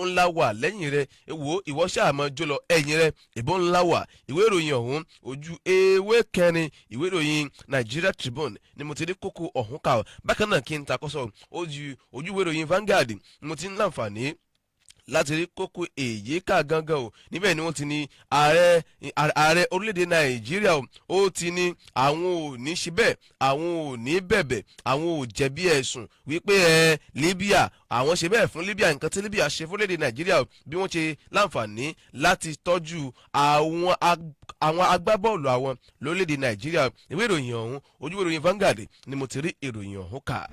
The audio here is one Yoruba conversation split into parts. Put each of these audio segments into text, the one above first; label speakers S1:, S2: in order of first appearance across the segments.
S1: Ńlá wà lẹ́yìn rẹ̀. Wo ìwọ ṣáà máa jó lọ, ẹ̀yìn rẹ̀ ìbọn ńlá wà. Ìwé ìròyìn ọ̀hún, ojú ewé 4 ìwé ìròyìn Nigeria Tribune ni mo ti rí kókó ọ̀hún kà. Bákan náà, kí n takọ́sọ ojú ìwé ìròyìn Vanguard ni mo ti ń láǹfààní láti rí kókó èyí ká gangan o. Níbẹ̀ ni wọ́n ti ní ààrẹ orílẹ̀-èdè Nàìjíríà o, ó ti ní àwọn ò ní ṣe bẹ́ẹ̀, àwọn ò ní bẹ̀bẹ̀, àwọn ò jẹ̀bi ẹ̀sùn wípé Libya, àwọn ṣe bẹ́ẹ̀ fún Libya. Nǹkan tí Libya ṣe fún orílẹ̀-èdè Nàìjíríà o, bí wọ́n ṣe láǹfààní láti tọ́jú àwọn agbábọ́ọ̀lù àwọn lórílẹ̀-èdè Nàìjíríà. Ìwé ìròyìn ọ̀hún, ojú ìwé ìròyìn Vanguard ni mo ti rí ìròyìn ọ̀hún kà.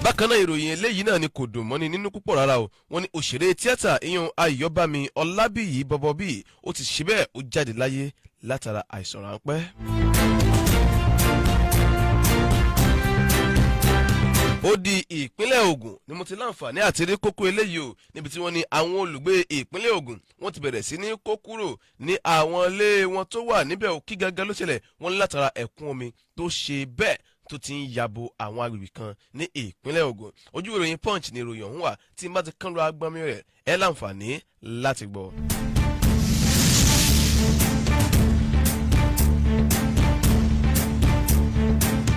S1: Bákan náà, ìròyìn eléyìí náà ni kò dùn mọ́ni nínú púpọ̀ rárá o. Wọ́n ní òṣèré tíátà ìyún Ayọ̀bámi Ọlábíyí bọ́bọ́ bíi ó ti ṣe bẹ́ẹ̀, ó jáde láyé látara àìsàn ráńpẹ́. Ó di ìpínlẹ̀ Ògùn ni mo ti láǹfààní àti rí kókó eléyìí o, níbi tí wọ́n ní àwọn olùgbé ìpínlẹ̀ Ògùn, wọ́n ti bẹ̀rẹ̀ sí ní kó kúrò ní àwọn ilé wọn tó wà níbẹ̀ o. Kí gangan ló ṣẹlẹ̀? Wọ́n ní látara ẹ̀kún omi tó ṣe bẹ́ẹ̀ tó ti ń yabo àwọn agbègbè kan ní ìpínlẹ̀ Ògùn. Ojú ìròyìn Punch ni ìròyìn ọ̀hún wà. Tí n bá ti kán lọ agbọ́nmi rẹ̀, ẹ láǹfààní láti gbọ́.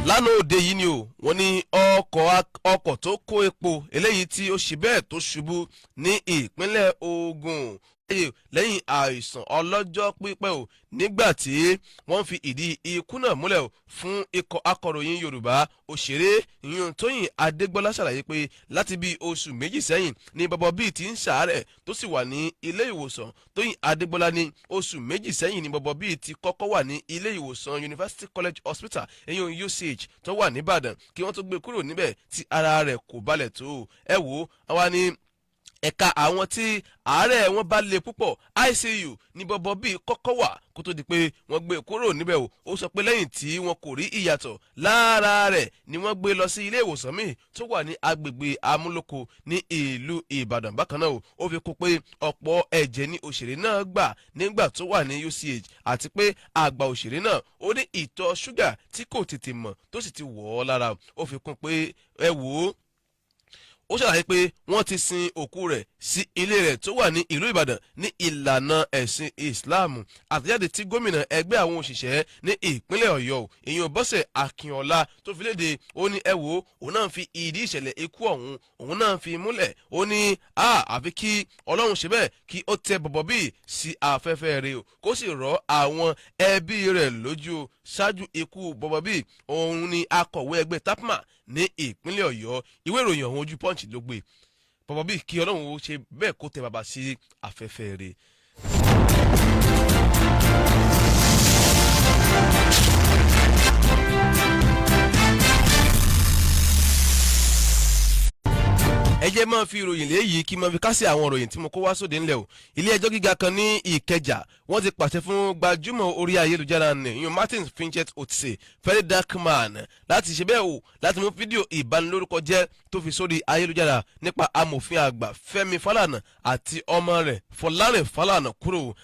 S1: Lánàá òde yìí ni o, wọ́n ní ọkọ̀ tó kó epo eléyìí tí ó ṣe bẹ́ẹ̀ tó ṣubú ní ìpínlẹ̀ Ògùn lẹ́yìn àìsàn ọlọ́jọ́ pípẹ́ o. Nígbà tí wọ́n fi ìdí ikú náà múlẹ̀ o fún ikọ̀ akọ̀ròyìn Yorùbá, òṣèré ìyún Tóyìn Adégbọ́lá ṣàlàyé pé láti bí oṣù 2 sẹ́yìn ni bàbá bíi ti ń ṣàárẹ̀ tó sì wà ní ilé ìwòsàn. Tóyìn Adégbọ́lá ní oṣù 2 sẹ́yìn ni bàbá bíi ti kọ́kọ́ wà ní ilé ìwòsàn University College Hospital, ìyún UCH tó wà nìbàdàn, kí wọ́n tó gbé kúrò níbẹ̀ tí ara rẹ̀ kò balẹ̀ tó. Ẹ wò ó, àwa ní ẹ̀ka àwọn tí àárẹ̀ wọn bá le púpọ̀, ICU, ní bọ́bọ́ bíi kọ́kọ́ wà kó tó di pé wọ́n gbé kúrò níbẹ̀ o. Ó sọ pé lẹ́yìn tí wọn kò rí ìyàtọ̀ lára rẹ̀ ni wọ́n gbé lọ sí ilé ìwòsàn míì tó wà ní agbègbè Amúlòkó ní ìlú Ìbàdàn. Bákan náà o, ó fi kún pé ọ̀pọ̀ ẹ̀jẹ̀ ní òṣèré náà gbà nígbà tó wà ní UCH, àti pé àgbà òṣèré náà ó ní ìtọ̀ ṣúgà tí kò tètè mọ̀ tó sì ti wọ̀ ọ́ lára. Ó fi kún pé, ẹ wò ó, ó ṣàlàyé pé wọ́n ti sin òkú rẹ̀ sí ilé rẹ̀ tó wà ní ìlú Ìbàdàn ní ìlànà ẹ̀sìn Islam. Àtẹ̀jáde tí gómìnà ẹgbẹ́ àwọn òṣìṣẹ́ ní ìpínlẹ̀ Ọ̀yọ́, ìyẹn Bọ́sẹ̀ Akínọlá, tó fi léde, ó ní ẹ wò ó, òun náà fi ìdí ìṣẹ̀lẹ̀ ikú ọ̀hún, òun náà fi múlẹ̀. Ó ní àfi kí Ọlọ́run ṣe bẹ́ẹ̀ kí ó tẹ bọ̀bọ̀ bíi sí afẹ́fẹ́ rẹ̀ o, kó sì rọ àwọn ẹbí rẹ̀ lójú. Ṣáájú ikú bọ̀bọ̀ bíi, òun ni akọ̀wé ẹgbẹ́ TAPMA ní ìpínlẹ̀ Ọ̀yọ́. Ìwé ìròyìn ọ̀hún, ojú Punch ló gbé. Bọ̀bọ̀ bíi, kí Ọlọ́run ó ṣe bẹ́ẹ̀ kó tẹ bàbá sí afẹ́fẹ́ rẹ̀. Ẹ jẹ́ máa fi ìròyìn léyìí kí máa fi kásẹ̀ àwọn ìròyìn tí mo kó wá sóde ńlẹ̀ o. Ilé ẹjọ́ gíga kan ní Ìkẹjà, wọ́n ti pàṣẹ fún gbajúmọ̀ orí ayélujára ní ìyún Martin Vincent Otse, Very Dark Man, láti ṣe bẹ́ẹ̀ o, láti mú fídíò ìbanilórúkọ jẹ́ tó fi sórí ayélujára nípa amòfin àgbà Fẹ́mi Fálànà àti ọmọ rẹ̀ Fọlárìn Fálànà kúrò.